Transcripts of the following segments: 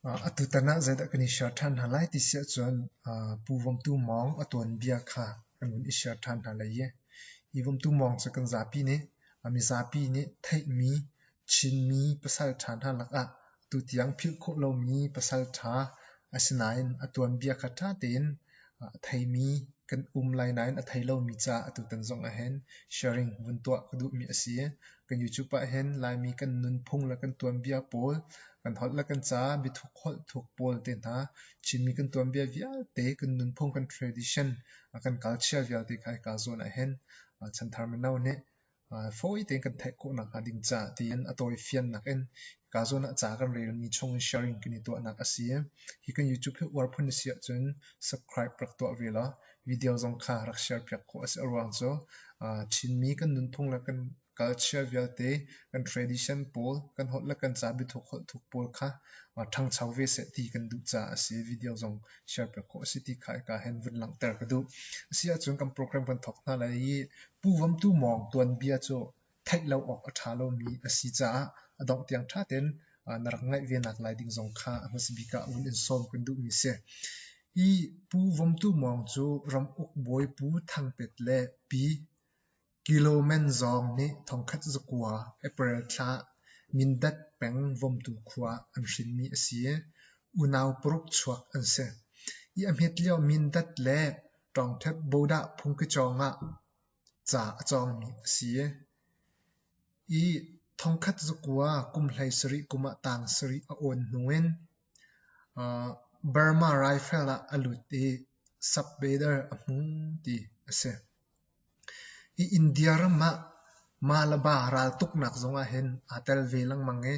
Atutan ah zeidah kan i share ṭhan hna lai ti si ahcun Pu Vom Tu Mawng a tuanbia kha kan vun i share ṭhan hna lai i hi Vom Tu Mawng cu kan zapi nih mizapi nih theihmi Chinmi pasalṭha hna lakah tutiang philh khawh lomi pasalṭha asinain a tuanbia kha ṭha tein a theimi kan um lai nain a thei lomi caah atutan zong ahhin sharing vun tuah ka duhmi a si. Kan YouTube ahhin Laimi kan nunphung le kan tuanbia pawl, kan holh le kan ca, biathuk holh thuk pawl te hna, Chinmi kan tuanbia vialte, kan nunphung, kan tradition, kan culture vialte kha hika zawn ahhin chanthar mino nih Fawi tein kan theih khawh nakhnga ding caah tiin a tawifiannak in hika zawn ah ca kan relmi chung in sharing kan i tuahnak a si. Hi kan YouTube hi uar phun na si ahcun subscribe rak tuah ve law video zong kha rak share piak khawh a si. A ruang cu Chinmi kan nunphung le kan culture vialte, kan tradition pawl, kan holh le kan ca biathuk holh thuk pawl kha ṭhangcho ve seh ti kan duh caah a si. Video zong share piak khawh a si ti kha hika hin vun langhter ka duh. A si ahcun kan program kan thawk hna lai i Pu Vom Tu Mawng tuanbia cu theih lo awk a ṭha lomi a si caah a dongh tiang ṭha tein na rak ngaih ve nak lai ding zong kha a hmasa bik ah vun in sawm kan duhmi si. Hi Pu Vom Tu Mawng cu ramuk bawi Pu Thang Pet le Pi Kilomen zong nih thongkhat zakua April thla Mindat peng Vomtu khua an hrinmi a si i unau paruk chuak an si. Hi a hmet lio Mindat le Ṭawngṭhep Bodah phungkicawng ah ca a cawngmi a si i thongkhat zakua kum 17 kum ah tang sarih a awn hnu in Burma Rifle ah a lut i sub-bader a hmu ti a si. Hi India ram ah Malabar raltuknak zong ahhin aa tel ve lengmang i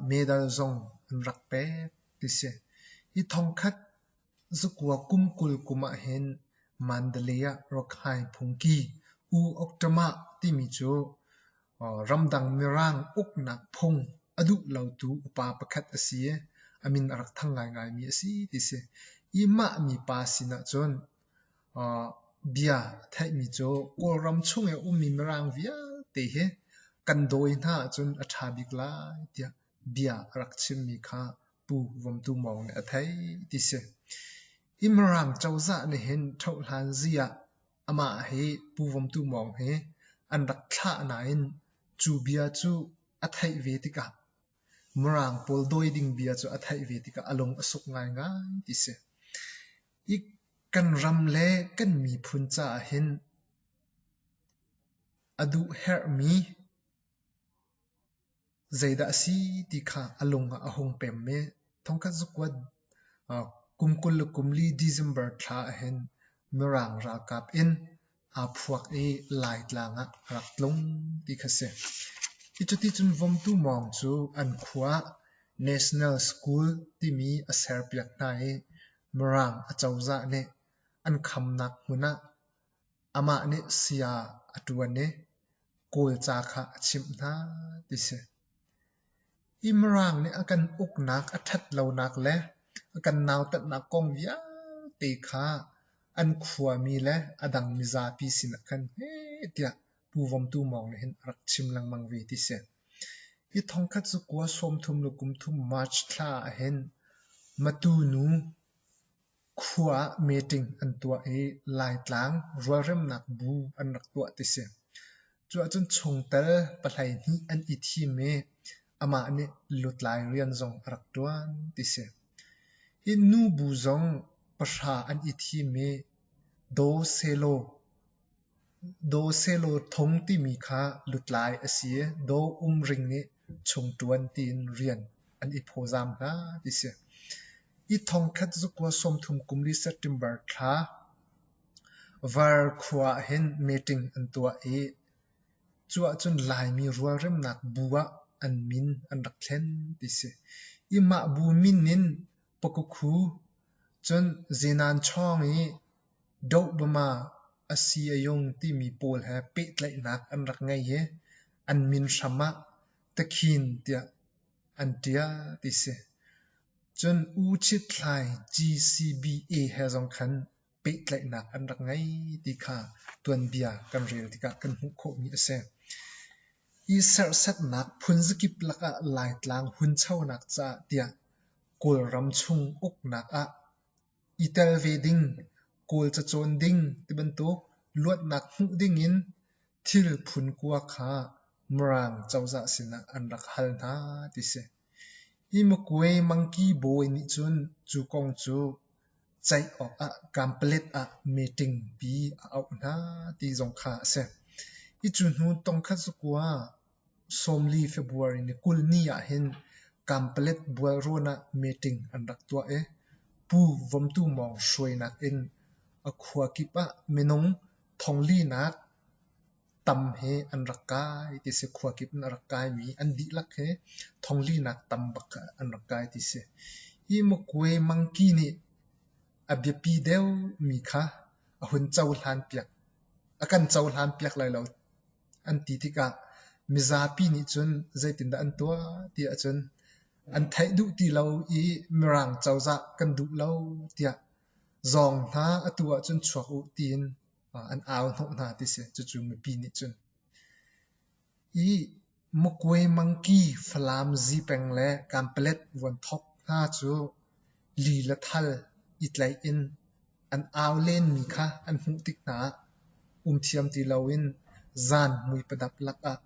medal zong an rak pek ti si. Hi thongkhat Zakua kum 20 kum ahhin Mandalay ah Rakhine phungki U Oktama timi cu ramdang Mirang uknak phung a duh lotu upa pakhat a si i a min a rak thang ngaingaimi a si ti si. Hi mah mipa sinah cun bia a theihmi cu Kawlram chung i a ummi Mirang vialte hi kan dawi hna ahcun a ṭha bik lai tiah bia a rak chimmi kha Pu Vom Tu Mawng nih a theih ti si. Hi Mirang cozah nih hin ṭhohhlanzi ah amah hi Pu Vom Tu Mawng hi an rak thlah nain cu bia cu a theih ve tikah Mirang pawl dawi ding bia cu a theih ve tikah a lung a suk ngaingai ti si. Hi kan ram le kan miphun caah hin a duh herhmi Zeidah a si ti kha a lung ah a hung pem i thongkhat zakuat kum 24 December thla ahhin Mirang ralkap in aa phuak i Laitlang ah a rak tlung ti kha si. Hi cuticun Vomtu Mawng cu an khua ah National School timi a serpiak hna i Mirang acozah nih an khamnak hmun ah amah nih saya a ṭuan i Kawlca kha a chimh hna ti si. Hi Mirang nih a kan uknak a ṭhat lonak le a kan nautatnak kong vialte kha an khuami le a dang mizapi sinah khan heh tiah Pu Vom Tu Mawng nih hin a rak chim lengmang ve ti si. Hi thongkhat zakua 33 March thla ahhin Matu nu Khua ah meeting an tuah i Laitlang rualremnak bu an rak tuah ti si. Cu ahcun chungtel pahleihnih an i thim i amah nih lutlai rian zong a rak ṭuan ti si. Hi nubu zong pahra an i thim i Daw Selaw Daw Selaw Thung timi kha lutlai a si i Daw Um Ring nih chungṭuan tiin rian an i phawzaam hna ti si. Hi thongkhat zakua 30 kum li September thla Var khua ahhin meeting an tuah i cu ahcun Laimi rualremnak bu ah an min an rak thlen ti si. Hi mah bu min in Pakukhu cun Zenan Chawng i Dohbama a si a yung timi pawl he pehtlaihnak an rak ngei i an min hram ah Takhin tiah an ṭial ti si. Cun U Chit Thlai GCBA he zong khan pehtlaihnak an rak ngei ti kha tuanbia kan rel tikah kan hmuh khawhmi a si. Hi serhsatnak phunzakip lakah Laitlang hunchonak caah tiah. Kawlram chung uknak ah i tel ve ding, Kawl cacawn ding tibantuk luatnak hmuh dingin thil phun kua kha Mirang cozah sinah an rak hal hna ti si. Hi Makwe Mangki bawi nih cun cu kong cu ceih awkah Kanpalet ah meeting pi a auh hna ti zong kha a si. Hi cu hnu tongkhat zakua 40 February ni 20 ni ahhin Kanpalet bualrawn ah meeting an rak tuah i Pu Vom Tu Mawng hruainak in a khua kip ah minung thonglinak tam he an rak kai ti si. Khua kip in a rak kaimi an dihlak he thonglinak tam bak an rak kai ti si. Hi Makwe Mangki nih a biapi deuhmi kha a hun cohlan piak. A kan cohlan piak lai lo an ti tikah mizapi nih cun zeitindah an tuah ti ahcun an theih duh ti lo i Mirang cozah kan duh lo tiah zawng hna atu ahcun chuak u tiin an au hnawh hna ti si. Cucu mipi nih cun. I Makwe Mangki Falam Zipeng le Kanpalet Vuanthok hna cu li le thal i tlaih in an au lenmi kha an hmuh tik hna ah um thiam ti loin zan muipadap lakah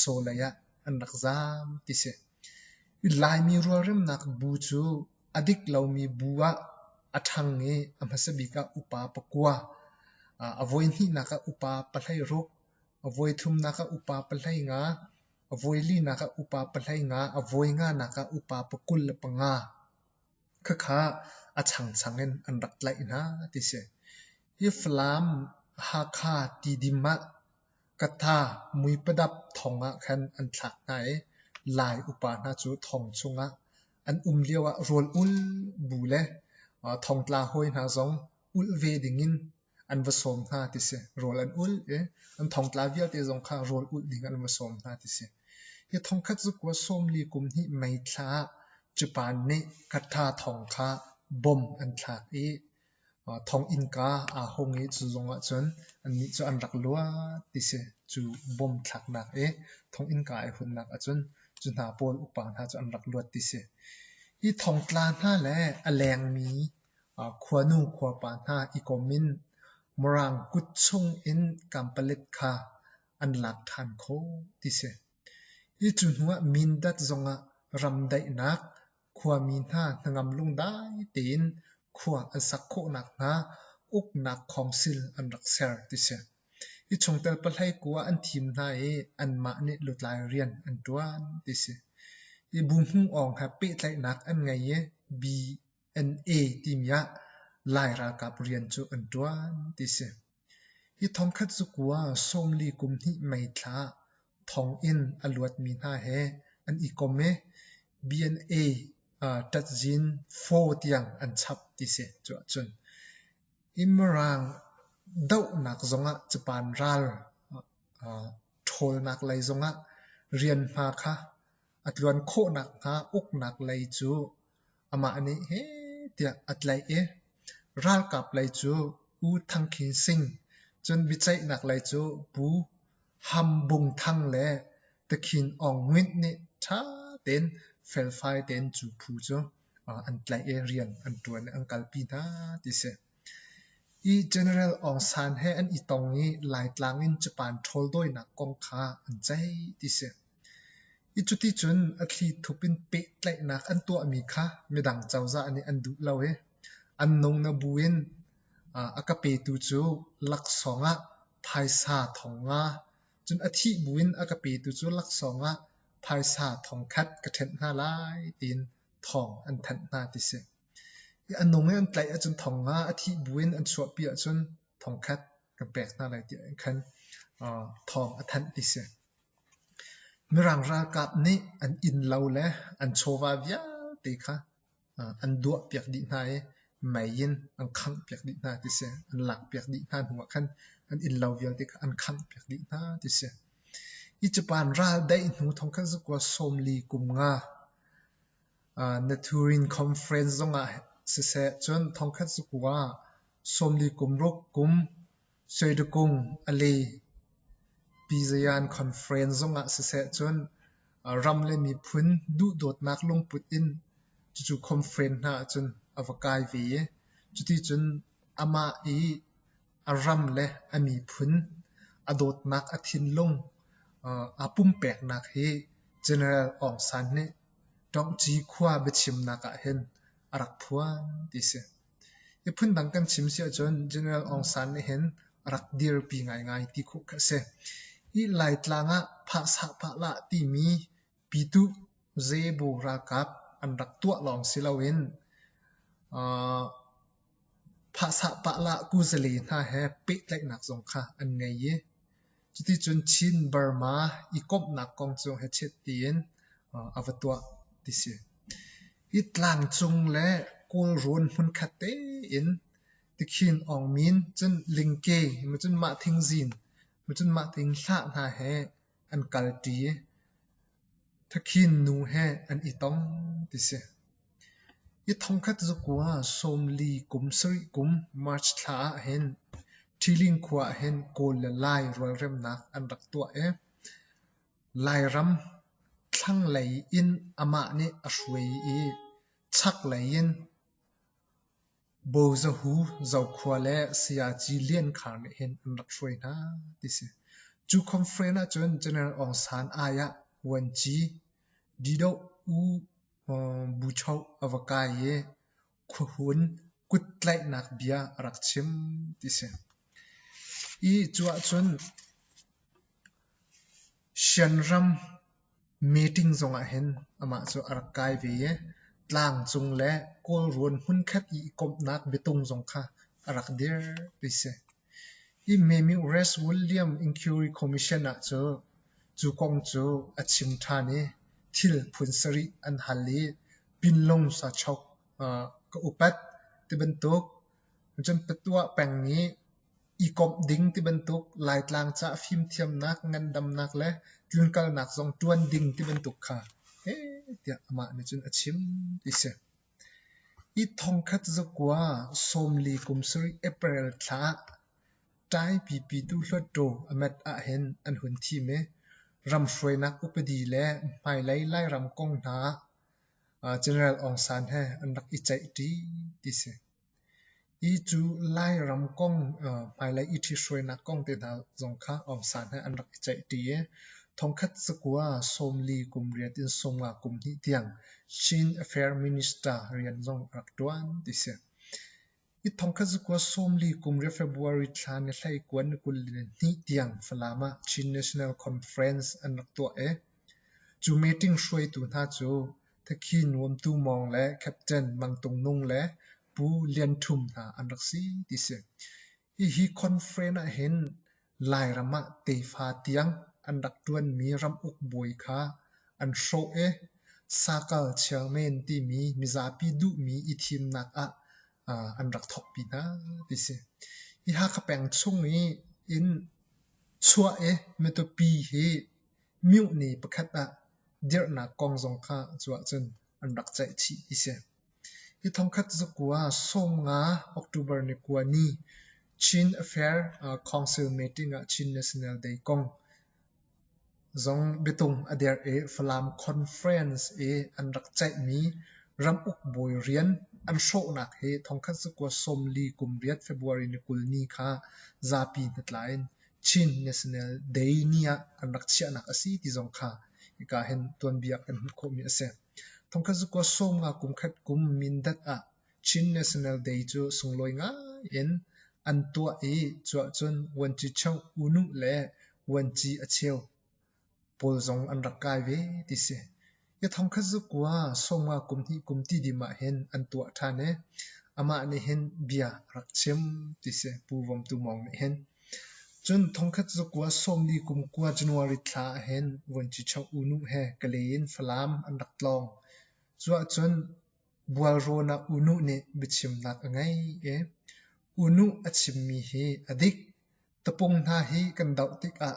sawlei ah an rak zaam ti si. Laimi rualremnak bu cu a dik lomi bu ah a ṭhang i a hmasa bik ah upa pakua, a voihnihnak ah upa pahleiruk, a voithumnak ah upa pahleinga, a voilinak ah upa pahleinga, a voinganak ah upa pakul le panga. Khakha a changchang in an rak tlaih hna ti si. Hi Falam, Hakha, Tidim ah Katha muipadap thong ah khan an thlak hna i Lai upa hna cu thong chungah an um lioah rawl ul bu le thongtla hawi hna zong ulh ve dingin an va sawm hna ti si. Rawl an ulh i an thongtla vialte zong kha rawl ulh ding an va sawm hna ti si. Hi thongkhat zakua sawmli kum hnih May thla ah Japan nih Katha thong kha bom an thlak i thong innka aa hung i cu zong ahcun annih cu an rak luat ti si. Cu bom thlaknak i thong innka ai hunnak ahcun cu hna pawl upa hna cu an rak luat ti si. Hi thongtla hna le a lengmi Khuanu khuapa hna i kom in Mirang kut chung in Kanpalet kha an lak ṭhan khawh ti si. Hi cu hnuah Mindat zongah ramdaihnak khuami hna hnangam lungdai tein khua an sak khawh nakhnga uknak khawngsil an rak ser ti si. Hi chungtel pahlei kua an thim hna i anmah nih lutlai rian an ṭuan ti si. Hi bu hmung awng he pehtlaihnak an ngei i BNA timi ah Lai ralkap rian cu an ṭuan ti si. Hi thongkhat zukua 40 kum hnih May thla thonginn a luatmi hna he an i kom i BNA ṭatzin 4 tiang an chap ti si cu ahcun. Hi Mirang dohnak zongah Japan ral ṭhawlnak lei zongah rianhma kha a tluan khawh nakhnga uknak lei cu Amah nih heh tiah a tlaih i ralkap lei cu U Thang Khin Sing, cun biaceihnak lei cu Pu Ham Bung Thang le Takhin Aung Nguint nih ṭha tein felfai tein cu phu cu an tlaih i rian an ṭuan i an kalpi hna ti si. Hi General Aung San he an i tong i Laitlang in Japan ṭhawldawinak kong kha an ceih ti si. Hi cuticun a thlithup in pehtlaihnak an tuahmi kha midang cozah nih an duh lo i an nung na bu in a ka petu cu laksawng ah phaisa thong nga, cun a thih bu in a ka petu cu laksawng ah phaisa thong khat ka ṭhenh hna lai tiin thawng an thanh hna ti si. Hi a nung i an tlaih ahcun thong nga, a thih bu in an chuahpi ahcun thong khat kan pek hna lai tiah khan thawng a thanh ti si. Mirang ralkap nih an innlo le an chawva vialte kha an duahpiak dih hna i mei in an khanghpiak dih hna ti si. An lakpiak dih hna hnuah khan an innlo vialte kha an khanghpiak dih hna ti si. Hi Japan ral daih hnu thongkhat zakua 40 kum nga Nathurin Conference zongah siseh cun thongkhat zakua 40 kum ruk kum Suidukung a le. Pizayan Conference zongah siseh cun ram le miphun duhdawtnak lungput in Cucu conference hna ahcun a va kai ve i cuticun amah i a ram le a miphun a dawtnak a thinlung aa pumpeknak hi General Aung San nih Ṭawngci khua biachimnak ah hin a rak phuan ti si. Hi phundang kan chim si ahcun General Aung San nih hin a rak dirpi ngaingai ti khawh kha a si. Hi Laitlang ah phahsahpahlah timi Pyituh Zebu ralkap an rak tuah lawng si loin phahsahpahlah kuzale hna he pehtlaihnak zong kha an ngei i cuticun Chin Burma i komhnak kong cu hechet tiin a va tuah ti si. Hi tlangcung le Kawlrawn hmunkhat tein Tikhin Aungmin cun Lingke cun Mah Thingzin cun Mah Ting Hlah hna he an kalṭi i Thakhin nu he an i tong ti si. Hi thongkhat zakua 40 kum sarih kum March thla ah hin Ṭhiling khua ah hin Kawl le Lai rualremnak an rak tuah i Lairam thlanglei in amah nih a hruai i chaklei in Bozahu Zokhua le Sayaci Lian Khar nih hin an rak hruai hna ti si. Cu conference ahcun General Aung San ai ah vuanci Didoh U Buchoh a va kai i khuahun kuttlaihnak bia a rak chim ti si. I cu ahcun Shanram meeting zongah hin amah cu a rak kai ve i tlangcung le Kawlrawn hmunkhat i i komhnak biatung zong kha a rak dir ti si. Hi Memures William Inquiry Commission ah cu cu kong cu a chim ṭhan i thil phun sarih an hal i Pinlung sachok ka upat tibantuk cun patuah peng i i komh ding tibantuk Laitlang ca fimthiamnak, ngandamnak le tlunkalnak zong ṭuan ding tibantuk kha heh tiah amah nih cun a chim ti si. Hi thongkhat zakua 40 kum sarih April thla ah Ṭaipi Pitu Hluttaw a met ahhin an hun thim i ramhruainak upadi le hmailei Lairam kong hna ah General Aung San he an rak i ceihṭi ti si. Hi cu Lairam kong hmailei i ṭhithruainak kong te hna zong kha Aung San he an rak i ceihṭi i thongkhat zakua 40 kum riat in 50 kum hnih tiang Chin Affair Minister rian zong a rak ṭuan ti si. Hi thongkhat zakua 40 kum riat February thla ni hleikua ni 22 tiang Falam ah Chin National Conference an rak tuah i cu meeting hruaitu hna cu Thakhi Nuamtu Mawng le Captain Mang Tung Nung le Pu Lian Ṭhum hna an rak si ti si. Hihi conference ahhin Lairam ah tefa tiang an rak ṭuanmi ramuk bawi kha an hrawh i Sakal chairman timi mizapi duhmi i thimnak ah an rak thawkpi hna ti si. Hi Hakha peng chung i in chuah i Matupi hi myohne pakhat ah dirhnak kong zong kha cu ahcun an rak ceih chih ti si. Hi thongkhat zakua 50 October ni kua ni Chin Affair Council meeting ah Chin National Day kong zong biatung a derh i Falam Conference i an rak ceihmi ramuk bawi rian an hrawhnak hi thongkhat zakua 40 kum riat February ni 20 ni kha zapi hnatla in Chin National Day ni ah an rak chiahnak a si ti zong kha hika hin tuanbia kan hmuh khawhmi a si. Thongkhat zakua 50 kum khat kum Mindat ah Chin National Day cu sunglawi ngai in an tuah i cuahcun Vuanci-choh U Nuh le Vuanci a cheu pawl zong an rak kai ve ti si. Hi thongkhat zakua 50 kum hnih kum ti dim ah hin an tuah ṭhan i amah nih hin bia a rak chim ti si Pu Vom Tu Mawng nih hin. Cun thongkhat zakua 40 kum kua January thla ah hin Vuanci-choh U Nuh he Kalay in Falam an rak tlawng. Cuahcun Bualrawn ah U Nuh nih biachimnak a ngei i U Nuh a chimmi hi a dik. Tapung hna hi kan doh tikah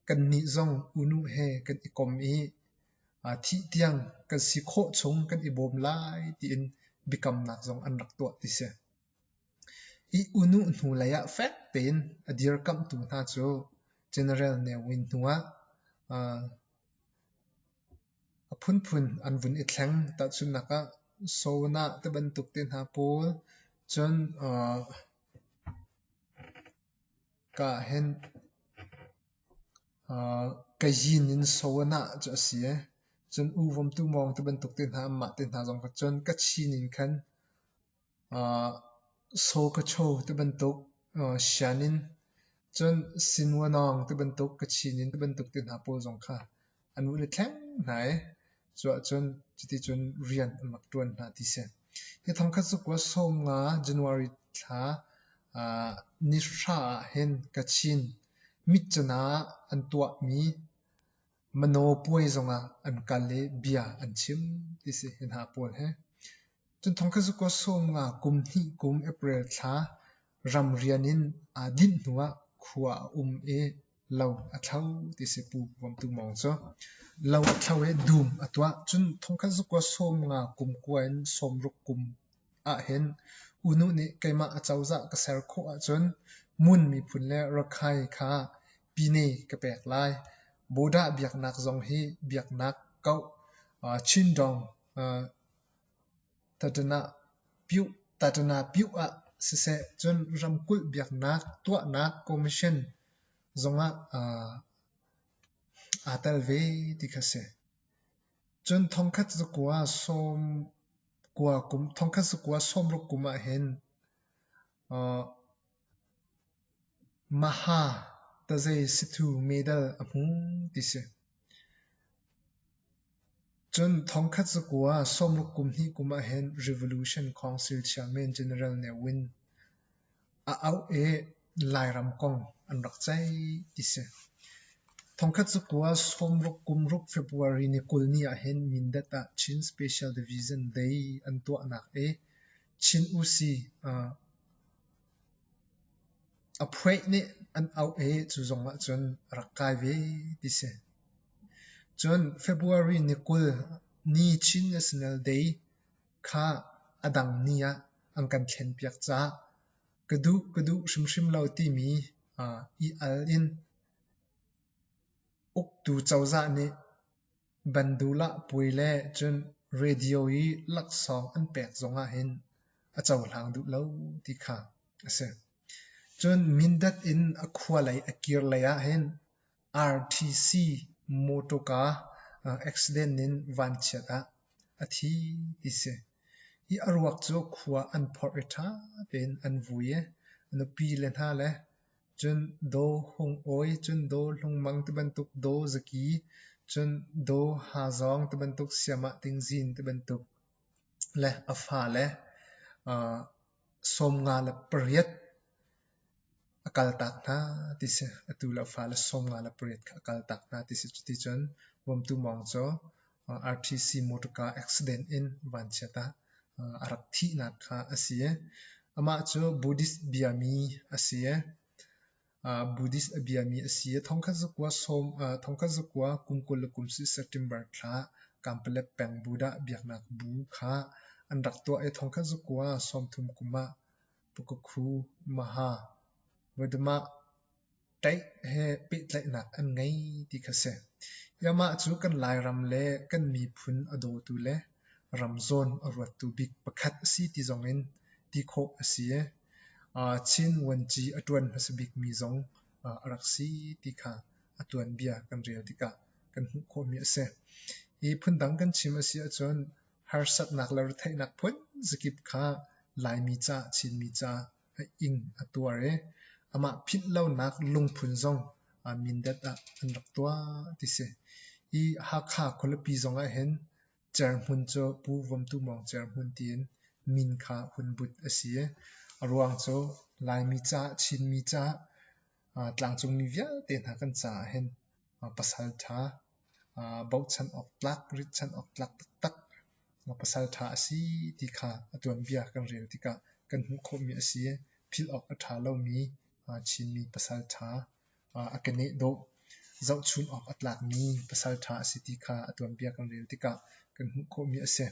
kannih zong U Nuh he kan i kom i thih tiang kan si khawh chung kan i bawm lai tiin biakamnak zong an rak tuah ti si. I U Nuh hnulei ah fek tein a dirkamhtu hna cu General Ne Win hnu ah a phunphun an vun i thleng. Tahchunhnak ah. Sawnah ti bantuk te hna pawl cun ka ah hin Kayin in Sawnah cu a si i cun U Vom Tu Mawng ti bantuk te hna anmah te hna zong kha cun Kachin in khan Sawkachaw ti bantuk sian in cun Sinwanawng ti bantuk Kachin in ti bantuk te hna pawl zong kha an hun i thleng hna i cuahcun cuticun rian an rak ṭuan hna ti si. Hi thongkhat zakua 15 January thla ni hra ah hin Kachin mitcana an tuahmi Mano puai zongah an kal i bia an chim ti si hi hna pawl hi. Cun thongkhat zakua 15 kum hnih kum April thla ramrian in aa dinh hnuah khua a um i lo a thlo ti si Pu Vom Tu Mawng cu. Lo a thlo i dum a tuah. Cun thongkhat zakua 50 kum kua in 60 kum ahhin U Nu nih keimah acozah ka ser khawh ahcun Mun miphun le Rakhine kha pine ka pek lai. Buddha biaknak zong hi biaknak kauh Chindong Tatana-pyuh ah siseh cun ramkulh biaknak tuahnak commission zongah aa tel ve ti kha si. Cun thongkhat zakua 60 kum ahhin Maha Tazei Sithu medal a hmu ti si. Cun thongkhat zakua 60 kum hnih kum ahhin Revolution Council Chairman General Ne Win a auh i Lairam kong an rak ceih ti si. Thongkhat zakua 60 kum ruk February ni 20 ni ahhin Mindat ah Chin Special Division Day an tuahnak i Chin Usi a phuaih nih an auh i cu zong ahcun a rak kai ve ti si. Cun February ni 20 ni Chin National Day kha a dang ni ah an kan thlenpiak caah ka duh ka duh hrimhrim lo timi i al in uktu cozah nih Bandulah puai le cun radio i laksawng an pek zong ahhin a cohlang duh lo ti kha a si. Cun Mindat in a khua lei a kir lei ahhin RTC mawṭawka accident in vanchiat ah a thi ti si. Hi a ruak cu khua an phorh i ṭha tein an vui i a nupi le hna le cun Daw Hung Awi, cun Daw Hlung Mang tibantuk Daw Zaki, cun Daw Ha Zawng tibantuk Siamah Ting Zin tibantuk le a fale 58 a kaltak hna ti si. Atu le a fale 58 kha a kaltak hna ti si. Cuticun Vomtu Mawng cu RTC motorcar accident in vanchiat ah a rak thihnak kha a si. Amah cu Buddhist biami a si. Buddhist a biami a si. Thongkhat zakua kum 21 September thla Kanpalet peng Buddha biaknak bu kha an rak tuah i thongkhat zakua 30 kum ah Pukukhu Maha Wadama ṭaih he pehtlaihnak an ngei ti kha si. Amah cu kan Lairam le kan miphun a dawtu le ram zawn a ruattu bik pakhat a si ti zong in ti khawh a si. Chin Vuanci a ṭuan hmasa bikmi zong a rak si ti kha a tuanbia kan rel tikah kan hmuh khawhmi a si. Hi phundang kan chim a si ahcun harsatnak le retheihnak phun zakip kha Laimi ca, Chinmi ca a ing a tuar i amah philh lonak lungphun zong Mindat ah an rak tuah ti si. Hi Hakha khualipi zong ahhin Cerhmun cu Pu Vom Tu Mawng Cerhmun tiin min kha hun but a si i a ruang cu Laimi caah Chinmi caah tlangcungmi vialte hna kan caah hin pasal ṭha bochan awk tlak, ritchan awk tlak taktak pasal ṭha a si ti kha a tuanbia kan rel tikah kan hmuh khawhmi a si. Philh awk a ṭha lomi Chinmi pasal ṭha a keneh dawh, zohchun awk a tlakmi pasal ṭha a si ti kha a tuanbia kan rel tikah kan hmuh khawhmi a si.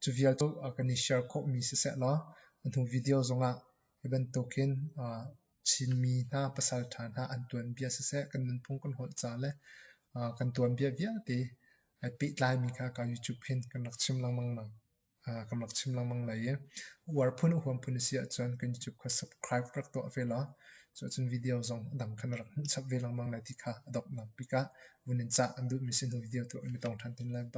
Cu vial cu kan i share khawhmi siseh law a hnu video zongah hi bantukin Chinmi hna pasal ṭha hna an tuanbia siseh kan nunphung kan holh ca le kan tuanbia vialte ai pehtlaimi kha ka YouTube hin kan rak chim lengmang. Kan rak chim lengmang lai i uar phun huam phun a si ahcun kan YouTube kha subscribe rak tuah ve law cuahcun video zong dang kha na rak hmuh chap ve lengmang lai ti kha a donghnak bik ah vun in cah an duhmi si hnu video tu in tong ṭhan tin lai.